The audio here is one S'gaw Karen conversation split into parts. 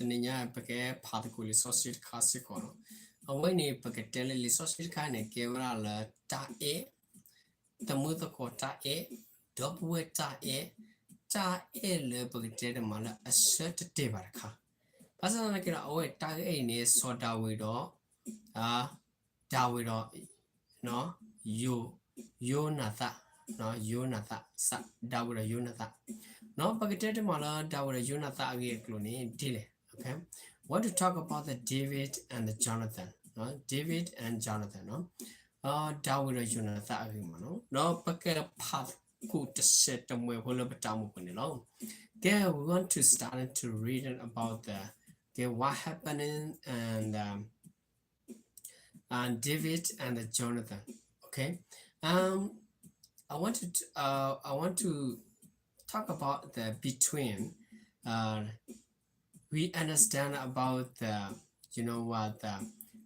တနံၤညါပကဖးသကိးလံာ်စီဆှံတခါစ့ၢ်ကီးလီၤ. အဝဲန့ၣ် ပကတဲလၢလံာ်စီဆှံတခါန့ၣ် ကဲဝဲဒၣ်လၢတၢ်အဲၣ်, သမုသကိးတၢ်အဲၣ်, ဒီပုၢ်ဝဲၢ်တၢ်အဲၣ်, တၢ်အဲၣ်လၢပကတဲတမးလၢအဆၢတတဲာ်ဘၣ်တခါ. ဘၣ်ဆၣ်သနာ်က့ဒီး အဝဲတၢ်အဲၣ်အံၤန့ၣ် စီၤဒၤဝံးဒီး ဒၤဝံးဒီး ယိနၤသၣ်, ယိနၤသၣ်, ဒၤဝံးဒီးယိနၤသၣ်, ပကတဲတမးလၢ ဒၤဝံးဒီးယိနၤသၣ်အဂ့ၢ်အကျိၤန့ၣ် ဒ်လဲၣ်. Want to talk about the David and the Jonathan, David and Jonathan, ဒၤဝံးဒီးယိနၤသၣ်အဂ့ၢ်မးနီၤ, ဒီးပကဖးသကိးတစဲးတမှဲၤဖိလၢပတၢ်အိၣ်မူပူၤန့ၣ်လီၤ. Okay, we want to start to read about the, okay, what happening and um, and David and Jonathan. Okay, um, I want to uh, I want to talk about the between. Uh, we understand about the, you know what, the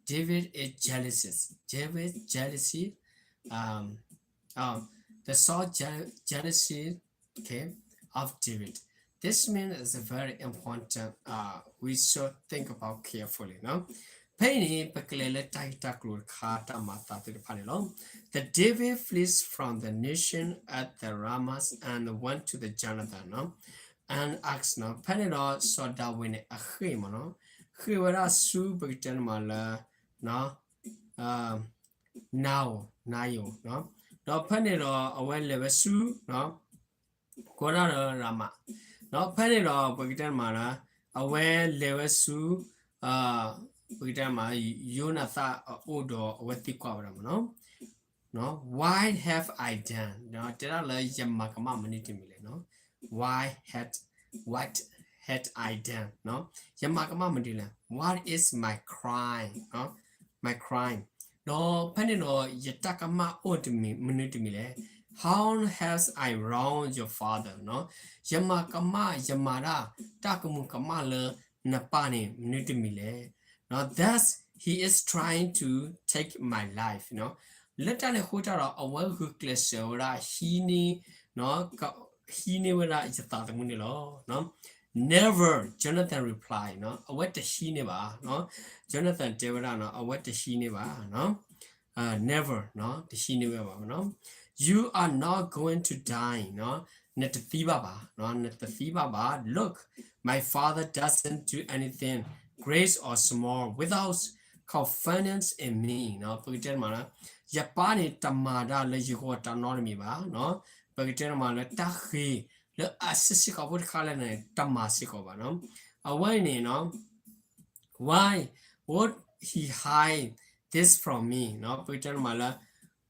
David is jealousies. David jealousy. Um, um, the Saul jeal- jealousy, okay, of David. This mean is very important. Uh, we should think about carefully, no? ဖဲအံၤန့ၣ် ပကလဲၤလၢတၢ်ဂ့ၢ်တၢ်ကျိၤတခါ တၢ်မၤသးသ့ၣ်တဖၣ်န့ၣ်လီၤ. The David flees from the nation at the Ramoth and went to the Jonathan, no? And asked, no? ဖဲန့ၣ်ဒီး စီၤဒၤဝံးန့ၣ် အဃ့ၢ်မးနီၤ, ဃ့ၢ်ဝဲဒၣ်ဆူ ပကတဲန့ၣ်မးလၢ နီၢ်ဧိၤ, နီၢ်ဧိၤ, ဒီးဖဲန့ၣ်ဒီး အဝဲလဲၤဝဲဆူ ကိးဒၣ်ဒီးရၤမး, ဒီးဖဲန့ၣ်ဒီး ပကတဲမးလၢ အဝဲလဲၤဝဲဆူ ပကတဲမး ယိနၤသၣ်အအိၣ်ဒီး အဝဲသံကွၢ်ဝဲဒၣ်မးနီၤ, Why have I done? တဲဒၣ်လၢ ယမၤကမၣ်မနုၤတမံၤလဲၣ်နီၤ, Why had, what had I done? ယမၤကမၣ်မနုၤလဲၣ်, What is my crime? My crime. ဒီးဖဲန့ၣ်ဒီး ယတၢ်ကမၣ်အိၣ်တမံၤ မနုၤတမံၤလဲၣ်, How have I wronged your father? ယမၤကမၣ် ယမၤဒၣ် တၢ်ကမူၤကမၣ်လၢနပၢ်န့ၣ် မနုၤတမံၤလဲၣ်, that he is trying to take my life. လၢတၢ်န့ၣ်အဃိတၢ်ဒီး အဝဲဂုာ်ကျဲးစၢးဝဲဒၣ် ဟံးန့ၢ် ဟံးန့ၢ်ဝဲဒၣ်ယသးသမူန့ၣ်လီၤ. Never, Jonathan replied, အဝဲတဟံးန့ၢ်ဘၣ်. Jonathan တဲဝဲဒၣ် အဝဲတဟံးန့ၢ်ဘၣ်. Never, တဟံးန့ၢ်ဝဲဘၣ်. You are not going to die, နတသံဘၣ်ဘၣ်, နတသံဘၣ်ဘၣ်. Look, my father doesn't do anything, great or small, without confidence in me. ပကတဲမးလၢ ယပၢ်န့ၣ် တမၤတၢ်လၢယဂီၢ်တၢ်နီတမံၤဘၣ်. ပကတဲမးလၢ တၢ်ဃ့ၤလၢအဆံးစ့ၢ်ကီးဖိတခါလဲၣ်န့ၣ် တမၤစ့ၢ်ကီးဘၣ်. အဝဲန့ၣ် Why would he hide this from me? ပကတဲမးလၢ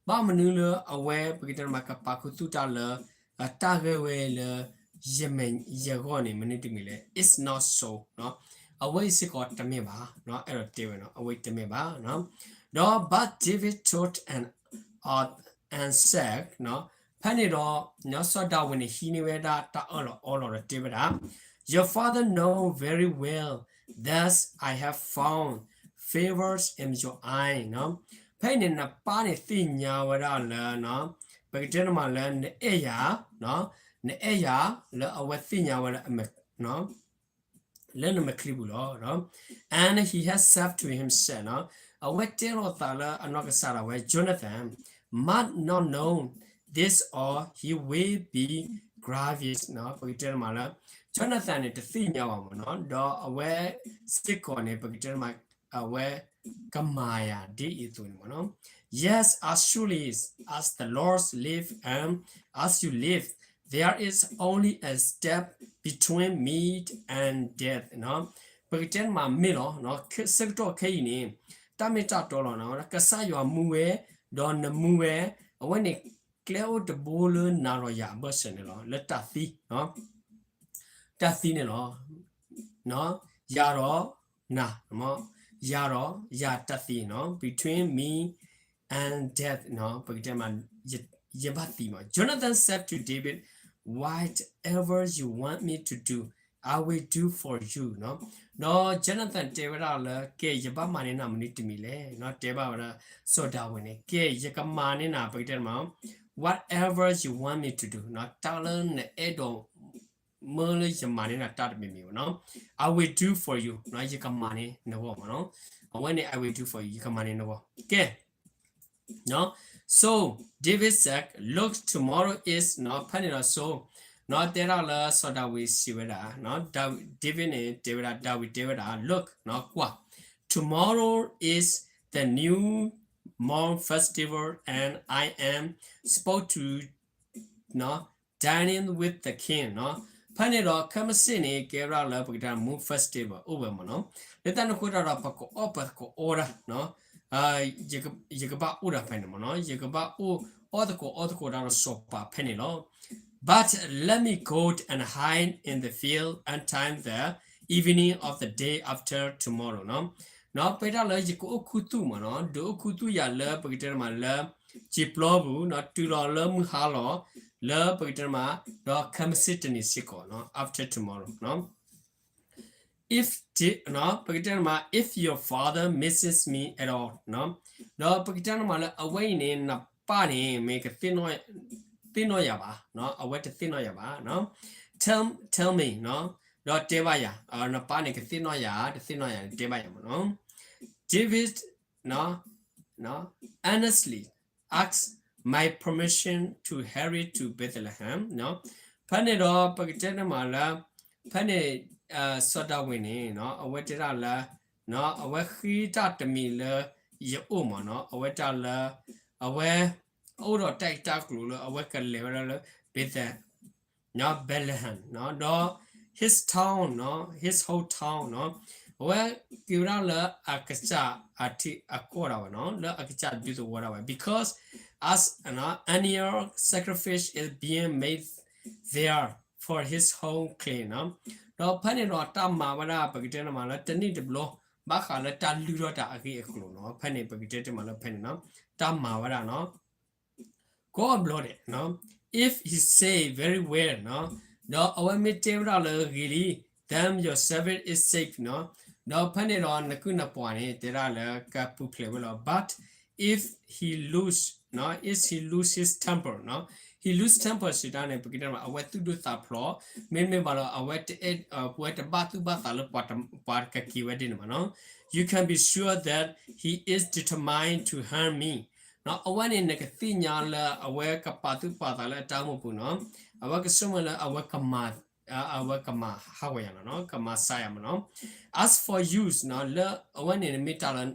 ဘၣ်မနုၤလၢအဝဲ ပကတဲမး ကပာ်ခူသူၣ်တၢ်လၢ တၢ်ဂ့ၢ်ဝဲလၢ ယမဲာ်ယဂီၢ်န့ၣ် မနုၤတမံၤလဲၣ်. It's not so. အဝဲအံၤစ့ၢ်ကီးတမ့ၢ်ဘၣ်. အဲၣ်ဒိးတဲဝဲ အဝဲတမ့ၢ်ဘၣ်. ဒီး but David told an oath and said, ဖဲန့ၣ်ဒီး စီၤဒၤဝံးန့ၣ် ဟံးန့ၢ်ဝဲဒၣ်တၢ်အၢၣ်လီၤအီလီၤဒီးတဲဝဲဒၣ်, Your father know very well that I have found favors in your eye. ဖဲအံၤန့ၣ် နပၢ်န့ၣ်သ့ၣ်ညါဝဲဒၣ်လၢ ပကတဲန့ၣ်မးလၢနအဲၣ်ယၤ, နအဲၣ်ယၤလၢအဝဲသ့ၣ်ညါဝဲလၢ လၢနမဲာ်ချံပူၤလီၤ. And he has said to himself, အဝဲတဲလီၤသးလၢအနီၢ်ကစၢ်ဒၣ်ဝဲ Jonathan must not know this or he will be grievous. ပကတဲန့ၣ်မးလၢ Jonathan န့ၣ် တသ့ၣ်ညါဘၣ်မးနီၤ, ဒီးအဝဲစ့ၢ်ကီးန့ၣ် ပကတဲန့ၣ်မး အဝဲကမၤယၤဒ်အံၤအသိးန့ၣ်မးနီၤ. Yes, as surely as the Lord live and as you live, there is only a step between me and death. ပကတဲန့ၣ်မးမ့ၢ်လီၤ, ဆၢကတီၢ်ခဲအံၤန့ၣ် တၢ်မ့ၢ်တၢ်တီလီၤ, ကစၢ်ယွၤမူဝဲ, ဒီးနမူဝဲ, အဝဲန့ၣ် ကျဲအိၣ်တဘိလၢနၤဒီးယၤအဘၢၣ်စၢၤန့ၣ်လီၤ, လၢတၢ်သံ, တၢ်သံန့ၣ်လီၤ. ယၤဒီးနၤ, ယၤဒီးယၤတၢ်သံနီၤ, between me and death နီၤ, ပကတဲမး ယဘၣ်သံမး. Jonathan said to David, Whatever you want me to do, I will do for you. ဒီး Jonathan တဲဝဲဒၣ်လၢ ကဲ ယဘၣ်မၤန့ၢ်နၤမနုၤတမံၤလဲၣ်, တဲဘၣ်ဝဲဒၣ်စီၤဒၤဝံးန့ၣ်, ကဲ ယကမၤန့ၢ်နၤ ပကတဲမး whatever you want me to do, တၢ်လၢနအဲၣ်ဒိး မ့ၢ်လၢယမၤန့ၢ်နၤတၢ်တမံၤမံၤမ့ၢ်နီၤ, I will do for you နီၤ, ယကမၤန့ၢ်နဂီၢ်မ့ၢ်နီၤ, အဝဲန့ၣ် I will do for you ယကမၤန့ၢ်နဂီၢ်, ကဲ နီၤ, so David said, look, tomorrow is နီၤ, ဖဲန့ၣ်ဒီး so နီၤ, တဲဒၣ်လၢစီၤဒၤဝံးစံးဝဲဒၣ်, နီၤ, David န့ၣ် တဲဝဲဒၣ်, ဒၤဝံးတဲဝဲဒၣ်, look နီၤ, ကွၢ်, tomorrow is the new moon festival and I am supposed to နီၤ, dining with the king နီၤ, ဖဲန့ၣ်ဒီး ခဲမုၢ်ဆ့ၣ်န့ၣ် ကဲဝဲဒၣ်လၢပကတဲ moon festival အိၣ်ဝဲမ့ၢ်နီၤ, လၢတၢ်န့ၣ်အဃိတၢ်ဒီး ပကအီၣ်ပကအီတၢ်နီၤ, ယကဘၣ်အိၣ်ဒီးဖဲန့ၣ်မ့ၢ်နီၤ, ယကဘၣ်အိၣ်အီၣ်သကိးအီသကိးတၢ်ဒီးစီၤပၤဖဲန့ၣ်လီၤ. But let me go and hide in the field until the evening of the day after tomorrow နီၤ, နီၤ, ဖဲဒၣ်လၢယကအိၣ်ခူသူၣ်မ့ၢ်နီၤ, ဒုးအိၣ်ခူသူၣ်ယၤလၢပကတဲတမးလၢ စံာ်ပျီပူၤနီၤ, တုၤလီၤလၢမုၢ်ဟါလီၤ လၢပကတဲတမး, ဒီးခဲမုၢ်ဆ့ၣ်တနံၤစ့ၢ်ကီးနီၤ, after tomorrow နီၤ, if ပကတဲတမး if your father misses me at all နီၤ, ဒီးပကတဲတမးလၢအဝဲအံၤန့ၣ် နပၢ်န့ၣ် မ့ၢ်ကသ့ၣ်နီၣ်ယၤဘၣ်, အဝဲတသ့ၣ်နီၣ်ယၤဘၣ်နီၤ, tell tell me နီၤ, ဒီးတဲဘၣ်ယၤ, နပၢ်န့ၣ် ကသ့ၣ်နီၣ်ယၤ တသ့ၣ်နီၣ်ယၤန့ၣ် တဲဘၣ်ယၤမ့ၢ်နီၤ, David နီၤ, earnestly ask my permission to hurry to Bethlehem နီၤ, ဖဲန့ၣ်ဒီး ပကတဲန့ၣ်မးလၢ ဖဲန့ၣ် စီၤဒၤဝံးန့ၣ်နီၤ, အဝဲတဲဒၣ်လၢ နီၤ, အဝဲဃ့တၢ်တမံၤလၢယအိၣ်မ့ၢ်နီၤ, အဝဲတၢ်လၢ အဝဲ အိၣ်ဒီးတၢ်အံၤတၢ်ကျိၤလၢအဝဲကလဲၤဝဲဒၣ်လၢ Bethel နီၤ, Bethlehem နီၤ, ဒီး his town နီၤ, his whole town နီၤ, အဝဲက့ၤဝဲဒၣ်လၢအကစၢ်အထံအကီၢ်ဒၣ်ဝဲနီၤ, လၢအကစၢ်ဒူသဝီဒၣ်ဝဲ because as annual sacrifice is being made there for his whole clan နီၤ, ဒီးဖဲန့ၣ်ဒီးတၢ်မၤဝဲဒၣ် ပကတဲန့ၣ်မးလၢတနံၣ်တဘျီ ဘၣ်ဃးလၢတၢ်လုၢ်ထီၣ်တၢ်အဂ့ၢ်အကျိၤနီၤ, ဖဲန့ၣ် ပကတဲတမးလၢဖဲန့ၣ်နီၤ, တၢ်မၤဝဲဒၣ်နီၤ ကိးဘျီဒဲးနီၤ, if he say very well နီၤ, ဒီးအဝဲမ့ၢ်တဲဝဲဒၣ်လၢဂ့ၤလံ, then your servant is safe နီၤ, ဒီးဖဲန့ၣ်ဒီး နကုၢ်နပှၤန့ၣ် တဲဒၣ်လၢကပူၤဖျဲးဝဲလီၤ, but if he lose နီၤ, if he lose his temper နီၤ, he lose temper စံးတၢ်န့ၣ် ပကတဲမး အဝဲသူၣ်ဒိၣ်သးဖျိး, မ့တမ့ၢ်ဘၣ်ဒီး အဝဲတအဲၣ်, အဝဲတဘၣ်သူၣ်ဘၣ်သးလၢပှၤကက့ၤဝဲဒ်န့ၣ်မးနီၤ, you can be sure that he is determined to harm me နီၤ, အဝဲန့ၣ် နကသ့ၣ်ညါလၢအဝဲကပာ်သူၣ်ပာ်သးလၢအတၢ်အိၣ်မူပူၤနီၤ, အဝဲကဆိကမိၣ်လၢအဝဲကမၤ, အဝဲကမၤဟးဂီၤယၤလီၤနီၤ, ကမၤဆါယၤမးနီၤ, as for you နီၤ, လၢအဝဲန့ၣ် နမ့ၢ်တၢ်လၢ,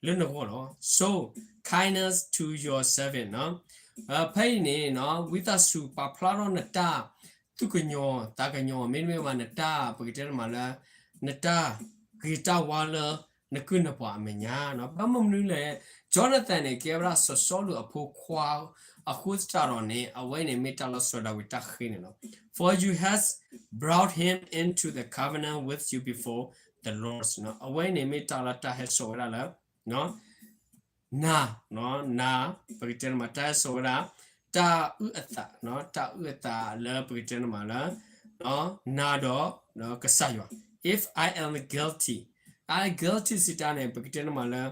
လၢနဂီၢ်လီၤ, show kindness to your servant နီၤ, ဖဲအံၤန့ၣ်နီၤ, ဝံသးစူၤပာ်ဖျါထီၣ်နတၢ် သူၣ်ကညီၤသးကညီၤ မ့တမ့ၢ်ဘၣ်နတၢ် ပကတဲတမးလၢ နတၢ်ဂ့ၤတၢ်ဝါလၢ နကုၢ်နပှၤအမဲာ်ညါနီၤ, ဘၣ်မနုၤလဲၣ်, Jonathan န့ၣ် ကဲဝဲဒၣ်စီၤၡီလူးအဖိခွါအဃိသတးဒီးန့ၣ် အဝဲန့ၣ်မ့ၢ်တၢ်လၢစီၤဒၤဝံးတၢ်ဃ့န့ၣ်လီၤ, for you has brought him into the covenant with you before the Lord နီၤ, အဝဲန့ၣ်မ့ၢ်တၢ်လၢတၢ်ဟဲစိာ်ဝဲဒၣ်လၢ နၤ, နၤ, ပကတဲန့ၣ်မး တၢ်ဟဲစိာ်ဝဲဒၣ် တၢ်အုၣ်အသး, တၢ်အုၣ်အသးလၢပကတဲန့ၣ်မးလၢ နၤဒီး ကစၢ်ယွၤ, if I am guilty, I guilty စံးတၢ်န့ၣ် ပကတဲန့ၣ်မးလၢ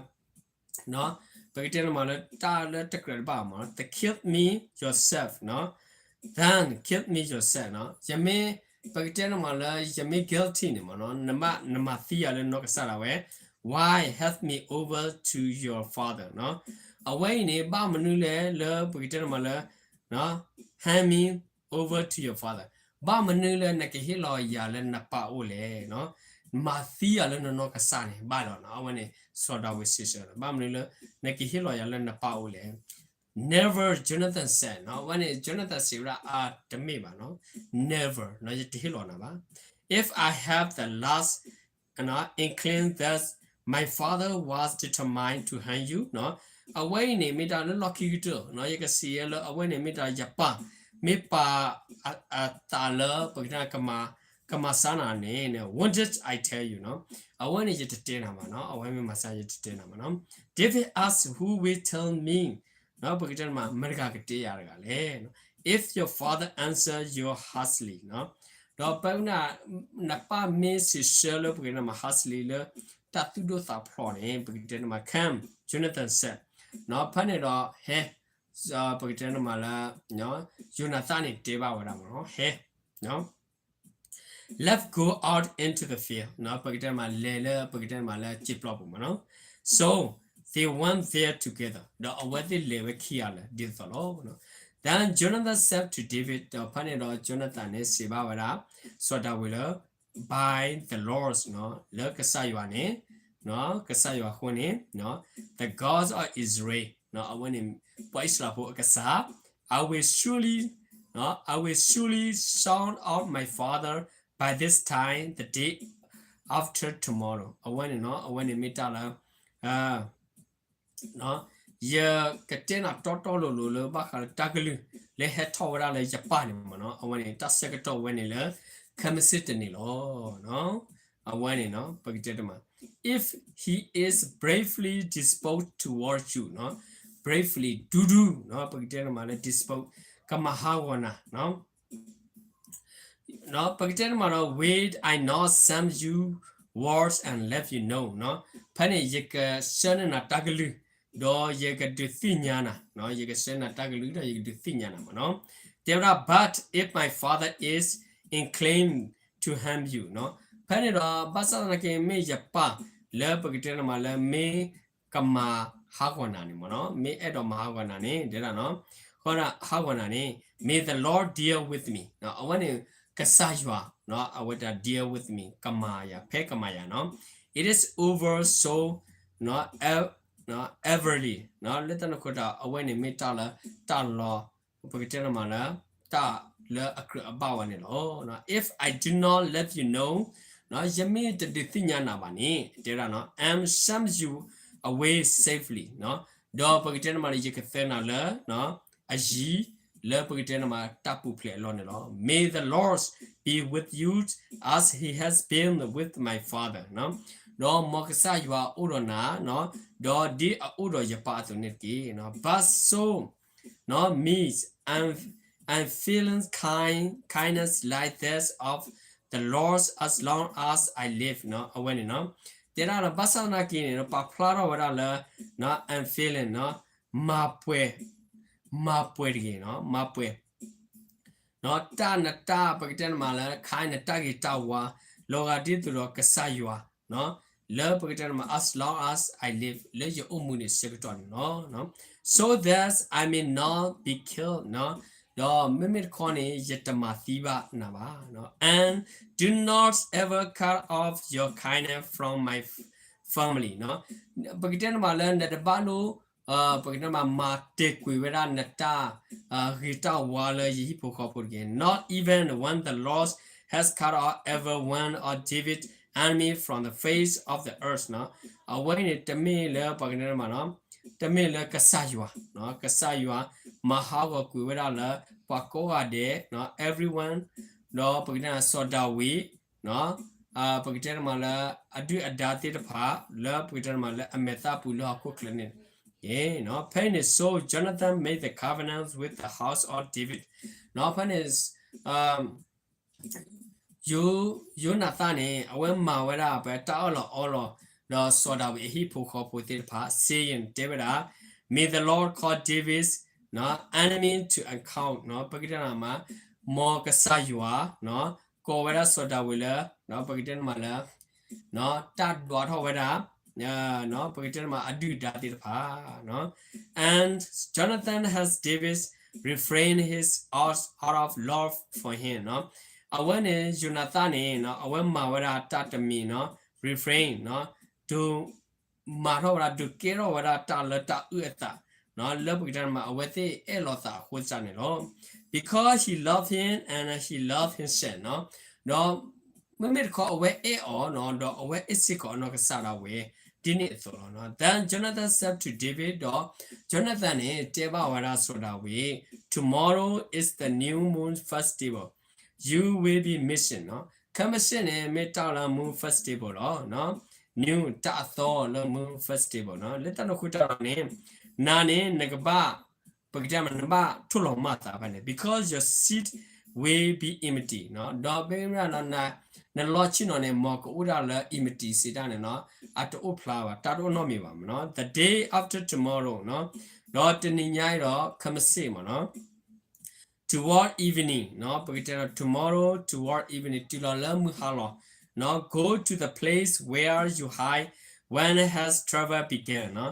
ပကတဲန့ၣ်မးလၢ တၢ်လၢတကြၢးတဘၣ်မး the kill me yourself နီၤ, then kill me yourself နီၤ, ယမ့ၢ် ပကတဲန့ၣ်မးလၢ ယမ့ၢ် guilty န့ၣ်မးနီၤ, နမၤသံယၤလၢနီၢ်ကစၢ်ဒၣ်ဝဲ why hand me over to your father နီၤ, အဝဲအံၤန့ၣ် ဘၣ်မနုၤလဲၣ်လၢပကတဲန့ၣ်မးလၢ hand me over to your father ဘၣ်မနုၤလၢနကဟ့ၣ်လီၤယၤလၢနပၢ်အိၣ်လဲၣ်, မၤသံယၤလၢနနီၢ်ကစၢ်န့ၣ် ဘၣ်ဒီးနီၤ, အဝဲန့ၣ် စီၤဒၤဝံးစံးဆၢ ဘၣ်မနုၤလၢ နကဟ့ၣ်လီၤယၤလၢနပၢ်အိၣ်လဲၣ် Never, Jonathan said နီၤ, အဝဲန့ၣ် Jonathan စံးဝဲဒၣ် အတမ့ၢ်ဘၣ်နီၤ, never နီၤ, ယတဟ့ၣ်လီၤနၤဘၣ်, if I have the last inkling that my father was determined to harm you နီၤ, အဝဲအံၤန့ၣ် မ့ၢ်တၢ်လၢလီၢ်ခံကတၢၢ်နီၤ, ယကစံးယဲလၢအဝဲန့ၣ် မ့ၢ်တၢ်ယပၢ် မ့ၢ်ပာ်အသးလၢ ပကတဲ ကမၤဆါနၤန့ၣ် what did I tell you နီၤ, အဝဲန့ၣ် ယတတဲနၤဘၣ်နီၤ, အဝဲမ့ၢ်မၤဆါ ယတတဲနၤဘၣ်နီၤ, David asked, who will tell me နီၤ, ပကတဲမး မတၤတဂၤကတဲယၤတဂၤလဲၣ်, if your father answer you harshly နီၤ, ဒီးပန နပၢ်မ့ၢ်စံးဆၢလၢပကတဲမး harshly လၢ တၢ်သူၣ်ဒိၣ်သးဖျိးန့ၣ် ပကတဲမး come, Jonathan said နီၤ, ဖဲန့ၣ်ဒီး ဟဲ ပကတဲမးလၢ ယိၤနၤသၣ်န့ၣ်တဲဘၣ်ဝဲဒၣ်မးနီၤ, ဟဲ နီၤ Let's go out into the field ပကတဲမး လဲၤလၢပကတဲမးလၢစံာ်ပျီပူၤမးနီၤ. So they went there together ဒီးအဝဲသ့ၣ်လဲၤဝဲခံဂၤလၢာ်ဒ်သိးသိးလီၤ. Then Jonathan said to David ဒီးဖဲန့ၣ်ဒီး Jonathan န့ၣ်စံးဘၣ်ဝဲဒၣ် စီၤဒၤဝံးလၢ by the Lord လၢကစၢ်ယွၤန့ၣ် ကစၢ်ယွၤအဃိန့ၣ် the God of Israel အဝဲန့ၣ် ပှၤအံၣ်စရ့လးဖိအကစၢ် I will surely, I will surely shout out my father by this time the day after tomorrow အဝဲန့ၣ်နီၤ အဝဲန့ၣ်မ့ၢ်တၢ်လၢ ယကတဲနၤတီတီလိၤလိၤလၢဘၣ်ဃးလၢတၢ်ကလုၢ် လၢဟဲထီၣ်ဝဲဒၣ်လၢယပၢ်န့ၣ်မးနီၤ အဝဲန့ၣ် တၢ်ဆၢကတီၢ်ဝဲန့ၣ်လၢ ခဲမုၢ်ဆ့ၣ်တနံၤလီၤ. အဝဲန့ၣ်နီၤ ပကတဲတမး if he is bravely disposed towards you နီၤ bravely ဒူဒူနီၤ ပကတဲတမးလၢ dispose ကမၤဟးဂီၤနၤ ပကတဲတမးဒီး will I not send you word and let you know နီၤ ဖဲန့ၣ် ယကဆှၢန့ၢ်နၤတၢ်ကလုၢ် ဒီးယကဒုးသ့ၣ်ညါနၤ ယကဆှၢနၤတၢ်ကလုၢ် ဒီးယကဒုးသ့ၣ်ညါနၤမးနီၤ တဲဝဲဒၣ် but if my father is inclined to harm you နီၤ ဖဲန့ၣ်ဒီး ဘၣ်ဆၣ်သနာ်က့ မ့ၢ်ယပၢ်လၢပကတဲတမးလၢမ့ၢ်ကမၤဟးဂီၤနၤန့ၣ်မးနီၤ မ့ၢ်အဲၣ်ဒိးမၤဟးဂီၤနၤန့ၣ် တဲဒၣ်နီၤ ဟးဂီၤနၤန့ၣ် may the Lord deal with me အဝဲန့ၣ် ကစၢ်ယွၤ အဝဲတၢ် deal with me ကမၤယၤ ဖဲကမၤယၤနီၤ it is over so early လၢတၢ်န့ၣ်အဃိတၢ် အဝဲန့ၣ်မ့ၢ်တၢ်လၢ တၢ်လီၤ ပကတဲတမးလၢ တၢ်လၢအကြၢးအဘၣ်ဝဲန့ၣ်လီၤ. if I do not let you know ယမ့ၢ်တဒုးသ့ၣ်ညါနၤဘၣ်န့ၣ် တဲဒၣ်နီၤ and send you away safely ဒီးပကတဲတမးလၢ ယကသၢနၤလၢ အယံၤ လၢပကတဲတမးတၢ်ပူၤဖျဲးအလီၢ်န့ၣ်လီၤ may the Lord be with you as he has been with my father ဒီးမ်ကစၢ်ယွၤအိၣ်ဒီးနၤ ဒီးဒ်အအိၣ်ဒီးယပၢ်အသိးန့ၣ်တက့ၢ် but show me unfailing kindness like that of the Lord as long as I live အဝဲန့ၣ်နီၤ တဲဒၣ်ဒီး ဘၣ်ဆၣ်သနာ်က့န့ၣ် ပာ်ဖျါထီၣ်ဝဲဒၣ်လၢ unfailing မၤပှဲၤ မၤပှဲၤတဂ့ၤ မၤပှဲၤ တၢ်နတၢ် ပကတဲတမးလၢ kind နတၢ်ဂ့ၤတၢ်ဝါ လီၤဂာ်ဒ်သိးဒီးကစၢ်ယွၤ လၢပကတဲတမး as long as I live လၢယအိၣ်မူန့ၣ်ဆၢကတီၢ်န့ၣ်လီၤ so that I may not be killed ဒီးမ့မ့ၢ်တခီန့ၣ် ယတမၤသံဘၣ်နၤဘၣ် and do not ever cut off your kindness from my family ပကတဲတမးလၢနတဘၣ်လိၣ် ပကတဲတမး မၤတဲာ်ကွံာ်ဝဲဒၣ်နတၢ် ဂ့ၤတၢ်ဝါလၢယဟံၣ်ဖိဃီဖိတဂ့ၤ not even when the Lord has cut off every one of David's enemy from the face of the earth အဝဲန့ၣ်တမ့ၢ်လၢပကတဲတမး တမ့ၢ်လၢကစၢ်ယွၤ ကစၢ်ယွၤ မၤဟးဂီၤကွံာ်ဝဲဒၣ်လၢ ပှၤကိးဂၤဒဲး everyone ဒီးပကတဲတမး စီၤဒၤဝံး ပကတဲတမးလၢ အဒုၣ်အဒါသ့ၣ်တဖၣ် လၢပကတဲတမးလၢအမဲာ်သၣ်ပူၤလၢဟီၣ်ခိၣ်ချၢန့ၣ် ဖဲန့ၣ် so Jonathan made the covenant with the house of David ဖဲန့ၣ် ယိနၤသၣ်န့ၣ် အဝဲမၤဝဲဒၣ်ပတၢ်အၢၣ်လီၤအီလီၤ ဒီးစီၤဒၤဝံးအဟံၣ်ဖိဃီဖိသ့ၣ်တဖၣ် saying တဲဝဲဒၣ် may the Lord cause David's enemy to account ပကတဲတမး မ်ကစၢ်ယွၤ ကိးဝဲဒၣ်စီၤဒၤဝံးလၢ ပကတဲတမးလၢ တၢ်ဒွးထီၣ်ဝဲဒၣ် ပကတဲတမးအဒုၣ်ဒါသ့ၣ်တဖၣ် and Jonathan has David refrain his out of love for him အဝဲန့ၣ် ယိနၤသၣ်န့ၣ် အဝဲမၤဝဲဒၣ်တၢ်တမံၤ refrain ဒုးမၤထီၣ်ဝဲဒၣ် ဒုးကဲထီၣ်ဝဲဒၣ်တၢ်လၢတၢ်အုၣ်အသး လၢပကတဲတမး အဝဲသ့ၣ်အဲၣ်လီၤသးအဃိသတးန့ၣ်လီၤ because he loved him and he loved his son ဒီး မ့မ့ၢ်တခီအဝဲအဲၣ်အီၤ ဒီးအဝဲအဲၣ်စ့ၢ်ကီးအနီၢ်ကစၢ်ဒၣ်ဝဲ ဒ်န့ၣ်အသိးလီၤ Then Jonathan said to David ဒီး Jonathan န့ၣ် တဲဘၣ်ဝဲဒၣ်စီၤဒၤဝံး tomorrow is the new moon festival, you will be missing ခဲမုၢ်ဆ့ၣ်န့ၣ် မ့ၢ်တၢ်လၢ moon festival လီၤ new တၢ်အသီလၢ moon festival လၢတၢ်န့ၣ်အဃိတၢ်န့ၣ် နၤန့ၣ် နကဘၣ် ပကတဲမး နဘၣ်ထိၣ်လီၤမၢ်သးဖဲန့ၣ် because your seed will be empty ဒီးမ့ၢ်ဝဲဒၣ် နလီၢ်ဆ့ၣ်နီၤန့ၣ် မ်ကအိၣ်ဒၣ်လၢ empty စံးတၢ်န့ၣ် အတအိၣ်ဖျါဘၣ် တၢ်တအိၣ်နီတမံၤဘၣ်မး the day after tomorrow ဒီးတနံၤညါအံၤဒီး ခဲမုၢ်ဆ့ၣ်မးနီၤ toward evening နီၤ, ပကတဲဒီး tomorrow toward evening တုၤလီၤလၢမုၢ်ဟါလီၤ နီၤ, go to the place where you hide when has trouble begun နီၤ,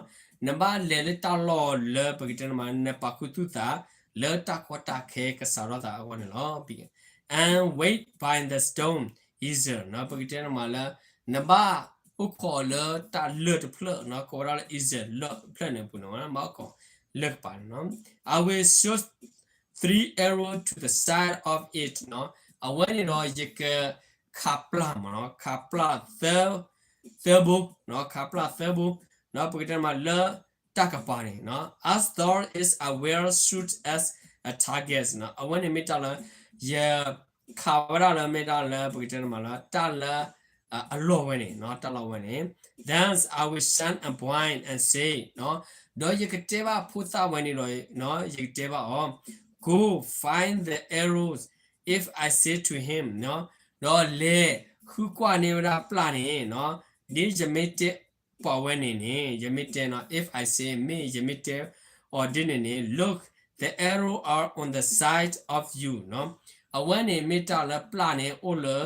နဘၣ်လဲၤလၢတၢ်လီၢ်လၢပကတဲန့ၣ်မး နပာ်ခူသူၣ်သး လၢတၢ်ကီတၢ်ခဲကစးထီၣ်သးအဂီၢ်န့ၣ်လီၤ. And wait by the stone easel နီၤ, ပကတဲန့ၣ်မးလၢ နဘၣ်အိၣ်ခိးလၢတၢ်လၢၢ်တဖျၢၣ်နီၤ, ကိးဝဲဒၣ်လၢ easel လၢၢ်တဖျၢၣ်န့ၣ်အပူၤန့ၣ် နဘၣ်အိၣ်ခိးလၢၢ်ကပၤန့ၣ်နီၤ, I will shoot three arrows to the side of it နီၤ, အဝဲန့ၣ်ဒီးယကခးပျၢ်မးနီၤ, ခးပျၢ်သၢ သၢဘိ နီၤ, ခးပျၢ်သၢဘိ နီၤ, ပကတဲမးလၢတၢ်ကပၤန့ၣ်နီၤ, as though it's a well shoot as a target နီၤ, အဝဲန့ၣ်မ့ၢ်တၢ်လၢ ယခးဝဲဒၣ်လၢမ့ၢ်တၢ်လၢပကတဲန့ၣ်မးလၢ တၢ်လၢ အလီၢ်ဝဲန့ၣ်နီၤ, တၢ်လီၢ်ဝဲန့ၣ် Then I will shine a point and say နီၤ, ဒီးယကတဲဘၣ်ဖိသၣ်ဝဲန့ၣ်ဒီး ယကတဲဘၣ်အီၤ Go find the arrows if I say to him နီၤ, ဒီးလဲၤဃုကွၢ်န့ၢ်ဝဲဒၣ်ပျၢ်န့ၣ်နီၤ, ဒ်ယမ့ၢ်တဲပှၤဝဲန့ၣ်န့ၣ် ယမ့ၢ်တဲနီၤ, if I say မ့ၢ်ယမ့ၢ်တဲအီၤဒ်န့ၣ်န့ၣ် Look, the arrow are on the side of you နီၤ, အဝဲန့ၣ်မ့ၢ်တၢ်လၢပျၢ်န့ၣ်အိၣ်လၢ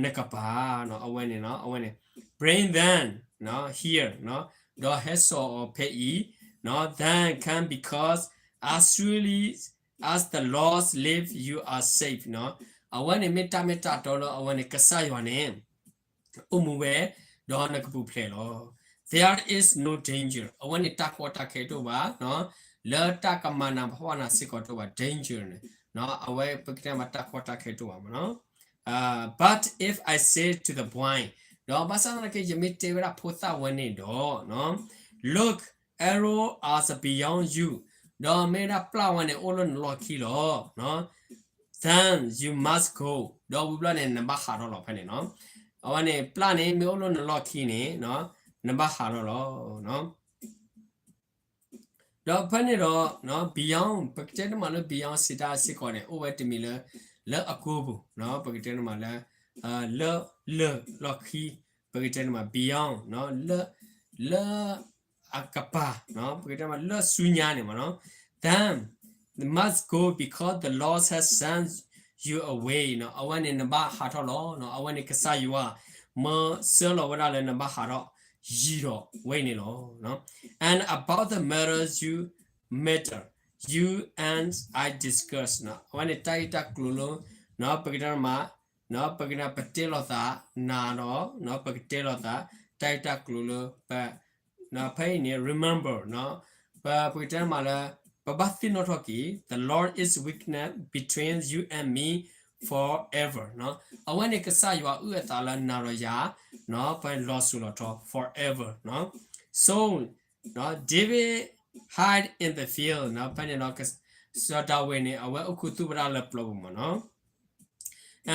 နကပၤ အဝဲန့ၣ် အဝဲန့ၣ် Bring them နီၤ here နီၤ, ဒီးဟဲစိာ်အီၤဖဲအံၤ နီၤ, then come because as surely as the Lord live you are safe နီၤ, အဝဲန့ၣ်မ့ၢ်တၢ်မ့ၢ်တၢ်တီလၢအဝဲန့ၣ် ကစၢ်ယွၤန့ၣ် အိၣ်မူဝဲ ဒီးနကပူၤဖျဲးလီၤ. There is no danger အဝဲန့ၣ်တၢ်ကီတၢ်ခဲတအိၣ်ဘၣ် လၢတၢ်ကမၤနၤဖီၣ်နၤစ့ၢ်ကီးတအိၣ်ဘၣ် danger န့ၣ် အဝဲပကတဲမးတၢ်ကီတၢ်ခဲတအိၣ်ဘၣ်မးနီၤ, But if I say to the boy ဒီးဘၣ်ဆၣ်သနာ်က့ ယမ့ၢ်တဲဝဲဒၣ်ဖိသၣ်ဝဲန့ၣ်ဒီး Look, arrows are beyond you ဒီးမ့ၢ်ဒၣ်ပျၢ်ဝဲန့ၣ်အိၣ်လၢနလီၢ်ခံလီၤ Then you must go ဒီးဝံၤဘျီန့ၣ် နဘၣ်ဟးထီၣ်လီၤဖဲန့ၣ်နီၤ, အဝဲန့ၣ်ပျၢ်န့ၣ်မ့ၢ်အိၣ်လၢနလီၢ်ခံန့ၣ် နဘၣ်ဟးထီၣ်လီၤ. ဒီးဖဲန့ၣ်ဒီး beyond ပကတဲတမးလၢ beyond စံးတၢ်စ့ၢ်ကီးန့ၣ် အိၣ်ဝဲတမံၤလၢ လၢအကိပူၤ ပကတဲတမးလၢ လၢ လၢလီၢ်ခံ ပကတဲတမး beyond လၢ လၢအကပၤ ပကတဲတမးလၢဆူညါန့ၣ်မးနီၤ, then must go because the Lord has sent you away အဝဲန့ၣ်နဘၣ်ဟးထီၣ်လီၤ, အဝဲန့ၣ်ကစၢ်ယွၤ မၢဆှၢလီၤဝဲဒၣ်လၢနဘၣ်ဟးထီၣ်ယံၤဒီးဝဲန့ၣ်လီၤ. And about the matter you matter, you and I discuss အဝဲန့ၣ်တၢ်ဂ့ၢ်တၢ်ကျိၤလၢ ပကတဲတမး ပကတဲ ပတဲလိာ်သး နၤဒီး ပကတဲလိာ်သး တၢ်ဂ့ၢ်တၢ်ကျိၤလၢ ပ ဖဲအံၤန့ၣ် remember ပ ပကတဲမးလၢ ပဘၣ်သ့ၣ်နီၣ်ထီၣ်က့ၤ the Lord is witness between you and me forever အဝဲန့ၣ်ကစၢ်ယွၤအုၣ်အသးလၢနၤဒီးယၤ ပလီၤစိၤလီၤထီ forever. So David hide in the field ဖဲန့ၣ်ဒီး စီၤဒၤဝံးန့ၣ် အဝဲအိၣ်ခူသူၣ်ဝဲဒၣ်လၢပျီပူၤမးနီၤ.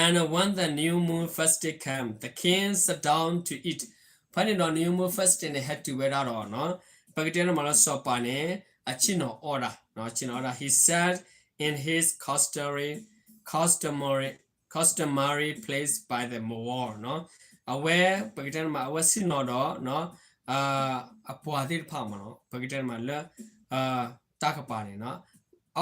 And when the new moon first day came, the king sat down to eat. ဖဲန့ၣ်ဒီး new moon first day န့ၣ် ဟဲတုၤဝဲဒၣ်ဒီး ပကတဲန့ၣ်မးလၢစီၤပၤန့ၣ် အဆ့ၣ်နီၤအီၣ်ဒၣ် ဆ့ၣ်နီၤအီၣ်ဒၣ် he sat in his customary, customary, customary place by the wall အဝဲ ပကတဲန့ၣ်မး အဝဲဆ့ၣ်နီၤဒီး အပှၤသ့ၣ်တဖၣ်မးနီၤ ပကတဲန့ၣ်မးလၢ တၢ်ကပၤန့ၣ်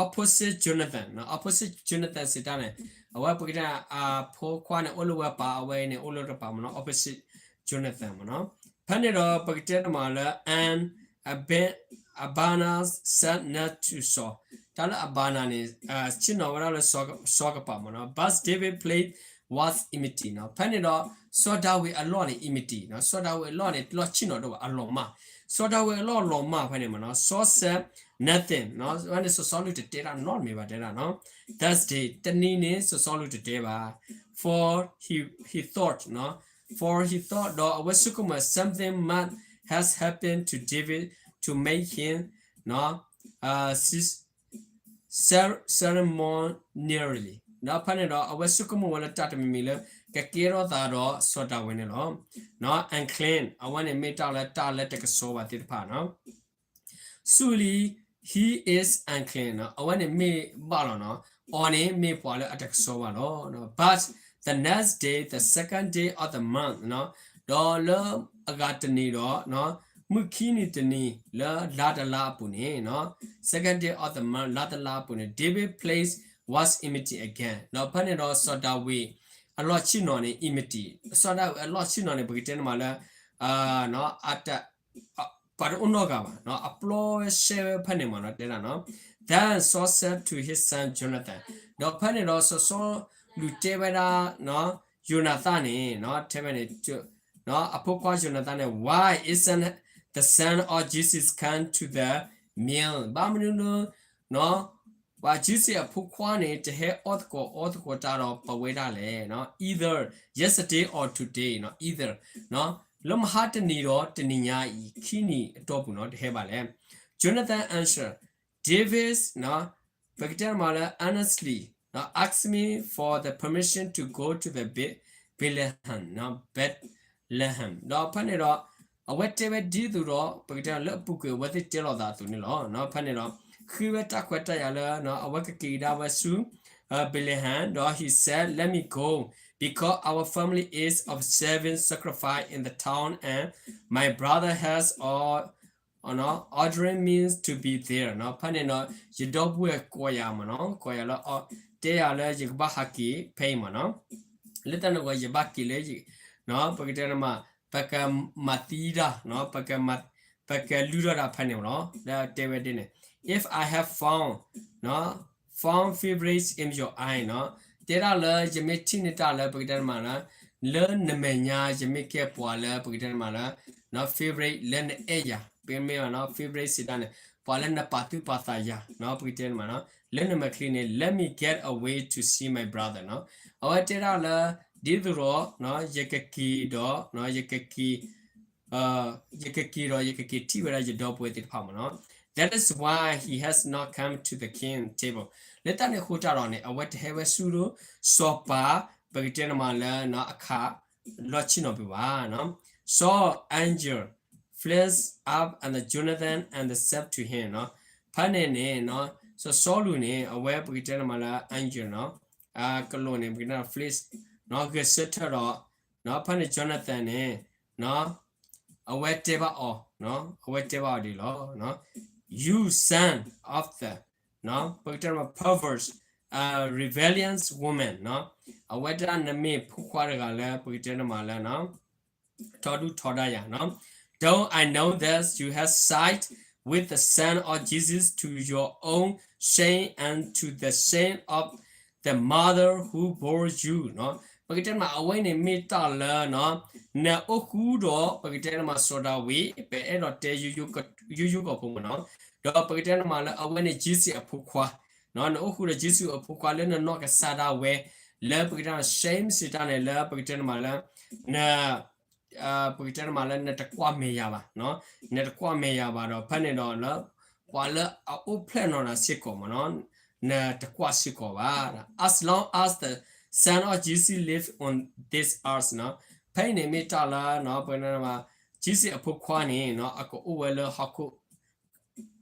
opposite Jonathan, opposite Jonathan စံးတၢ်န့ၣ် အဝဲပကတဲ အဖိခွါန့ၣ် အိၣ်လၢဝဲပၤ အဝဲအံၤန့ၣ် အိၣ်လၢတပၤမးနီၤ opposite Jonathan မးနီၤ. ဖဲန့ၣ်ဒီး ပကတဲတမးလၢ and Abana sat next to Saul. တၢ်လၢ Abana န့ၣ် ဆ့ၣ်နီၤဝဲဒၣ်လၢစီၤကပၤမးနီၤ but David place was empty နီၤ. ဖဲန့ၣ်ဒီး စီၤဒၤဝံးအလီၢ်န့ၣ် empty နီၤ စီၤဒၤဝံးအလီၢ်န့ၣ် တလီၢ်ဆ့ၣ်နီၤတအိၣ်ဘၣ် အလီၤမၢ် စီၤဒၤဝံးအလီၢ်လီၤမၢ်ဖဲန့ၣ်မးနီၤ Saul said nothing နီၤ ဖဲန့ၣ် စီၤစီလူးတတဲတၢ်နီတမံၤဘၣ်တဲဒၣ်နီၤ that day တနံၤန့ၣ် စီၤစီလူးတတဲဘၣ် for he, he thought နီၤ for he thought ဒီးအဝဲဆိကမိၣ် something must has happened to David to make him နီၤ ceremonially ဒီးဖဲန့ၣ်ဒီး အဝဲဆိကမိၣ်ဝဲလၢတၢ်တမံၤမံၤလၢ ကကဲထီၣ်သးဒီးစီၤဒၤဝံးန့ၣ်လီၤ. နီၤ unclean အဝဲန့ၣ်မ့ၢ်တၢ်လၢတၢ်လၢတကဆှီဘၣ်သ့ၣ်တဖၣ်နီၤ Surely he is unclean နီၤ အဝဲန့ၣ်မ့ၢ်ဘၣ်လီၤနီၤ အီၤန့ၣ်မ့ၢ်ပှၤလၢအတကဆှီဘၣ်လီၤ. But the next day, the second day of the month နီၤ ဒီးလၢအဂၤတနံၤဒီး မုၢ်ခံနံၤတနံၤ လၢလါတလါအပူၤန့ၣ်နီၤ second day of the month လါတလါအပူၤန့ၣ် David placed was enmity again. ဒီးဖဲန့ၣ်ဒီးစီၤဒၤဝံးအလီၢ်ဆ့ၣ်နီၤန့ၣ် enmity, စီၤဒၤဝံးအလီၢ်ဆ့ၣ်နီၤန့ၣ် ပကတဲန့ၣ်မးလၢ ပှၤတအိၣ်နီတဂၤဘၣ်, အပျီဝဲရှဲဝဲဖဲန့ၣ်မးနီၤ တဲဒၣ်နီၤ. Then Saul said to his son Jonathan, ဒီးဖဲန့ၣ်ဒီးစီၤစီလူးတဲဝဲဒၣ် ယိၤနၤသၣ်န့ၣ် ထဲဖဲန့ၣ် အဖိခွါယိၤနၤသၣ်န့ၣ် Why isn't the son of Jesse come to the meal? ဘၣ်မနုၤလၢ ပှၤယ့ၣ်ၡူးအဖိခွါန့ၣ် တဟဲအီၣ်သကိးအီသကိးတၢ်ဒီးပဝဲဒၣ်လဲၣ်, either yesterday or today, either လၢမဟါတနံၤဒီးတနံၤညါအံၤခံနံၤအတီၢ်ပူၤနီၤ တဟဲဘၣ်လဲၣ်. Jonathan answered, David, ပကတဲမးလၢ earnestly asked me for the permission to go to the Bethlehem, Bethlehem, ဒီးဖဲန့ၣ်ဒီး အဝဲတဲဝဲဒ်သိးဒီး ပကတဲလၢအပူၤကွံာ်အဝဲသ့ၣ်တဲလိာ်သးအသိးန့ၣ်လီၤ. ဖဲန့ၣ်ဒီး ဃ့ဝဲတၢ်ခွဲးတၢ်ယာ်လၢ အဝဲကက့ၤကဒါဝဲဆူ Bethlehem, ဒီး he said, Let me go, because our family is observing sacrifice in the town, and my brother has ordered me to be there. ဖဲန့ၣ်ဒီး ယဒီပုၢ်ဝဲၢ်ကိးယၤမးနီၤ, ကိးယၤလၢ တဲယၤလၢယကဘၣ်ဟးက့ၤဖဲအံၤမးနီၤ. လၢတၢ်န့ၣ်အဃိ ယဘၣ်က့ၤလၢ ပကတဲန့ၣ်မး ပကမၤသံတၢ်, ပကလုၢ်ထီၣ်တၢ်ဖဲန့ၣ်မးနီၤ, လၢတဲဝဲဒ်န့ၣ် If I have found, found favors in your eye, တဲဒၣ်လၢယမ့ၢ်ထံၣ်န့ၢ်တၢ်လၢ ပကတဲန့ၣ်မးလၢ လၢနမဲာ်ညါ ယမ့ၢ်ကဲပှၤလၢ ပကတဲန့ၣ်မးလၢ favorite လၢနအဲၣ်ယၤ, ပမ့ၢ်ဘၣ်နီၤ favorite စံးတၢ်န့ၣ် ပှၤလၢနပာ်သူၣ်ပာ်သးယၤနီၤ ပကတဲန့ၣ်မးနီၤ လၢနမဲာ်ချံန့ၣ် let me get away to see my brother နီၤ. အဝဲတဲဒၣ်လၢ ဒ်သိးဒီး ယကက့ၤဒီး ယကက့ၤ ယကက့ၤဒီး ယကက့ၤထံၣ်ဝဲဒၣ်ယဒီပုၢ်ဝဲၢ်သ့ၣ်တဖၣ်မးနီၤ. That is why he has not come to the king table. လၢတၢ်န့ၣ်အဃိတၢ်ဒီးန့ၣ် အဝဲတဟဲဝဲဆူဒီး စီၤပၤ ပကတဲန့ၣ်မးလၢအခးလီၢ်ဆ့ၣ်နီၤပူၤဘၣ်နီၤ. Saul anger flares up under Jonathan and said to him နီၤ. ဖဲန့ၣ်န့ၣ် စီၤစီလူးန့ၣ် အဝဲပကတဲန့ၣ်မးလၢ anger နီၤ အကလူးန့ၣ် ပကတဲ flares နီၤ ဂဲၤဆၢထၢၣ်ဒီး ဖဲန့ၣ် Jonathan န့ၣ် အဝဲတဲဘၣ်အီၤ အဝဲတဲဘၣ်အီၤဒ်လီၤ You son of the ပကတဲမး perverse, rebellious woman နီၤ. အဝဲဒၣ်နမ့ၢ်ဖိခွါတဂၤလၢ ပကတဲန့ၣ်မးလၢ ထီဒုၣ်ထီဒါယၤနီၤ. Don't I know that you have sided with the son of Jesus to your own shame and to the shame of the mother who bore you နီၤ. ပကတဲမး အဝဲန့ၣ်မ့ၢ်တၢ်လၢ နအိၣ်ဃူဒီး ပကတဲန့ၣ်မး စီၤဒၤဝံး ပအဲၣ်ဒိးတဲ ယိယိကီၢ်ဖိမးနီၤ. ဒီးပကတဲန့ၣ်မးလၢ အဝဲန့ၣ် Jesus အဖိခွါ နအိၣ်ဃူဒီး Jesus အဖိခွါလၢနနီၢ်ကစၢ်ဒၣ်ဝဲ လၢပကတဲန့ၣ် shame စံးတၢ်န့ၣ် လၢပကတဲန့ၣ်မးလၢ န ပကတဲန့ၣ်မးလၢ နတကွၢ်မဲာ်ယၤဘၣ်, နတကွၢ်မဲာ်ယၤဘၣ်ဒီး ဖဲန့ၣ်ဒီးလၢ ပှၤလၢအအိၣ်ဖျဲၣ်နီၤနၤစ့ၢ်ကီးမးနီၤ နတကွၢ်စ့ၢ်ကီးဘၣ်. As long as the son of Jesus live on this earth နီၤ ဖဲအံၤန့ၣ်မ့ၢ်တၢ်လၢ ပကတဲန့ၣ်မး Jesus အဖိခွါန့ၣ် အကအိၣ်ဝဲလၢဟီၣ်ခိၣ်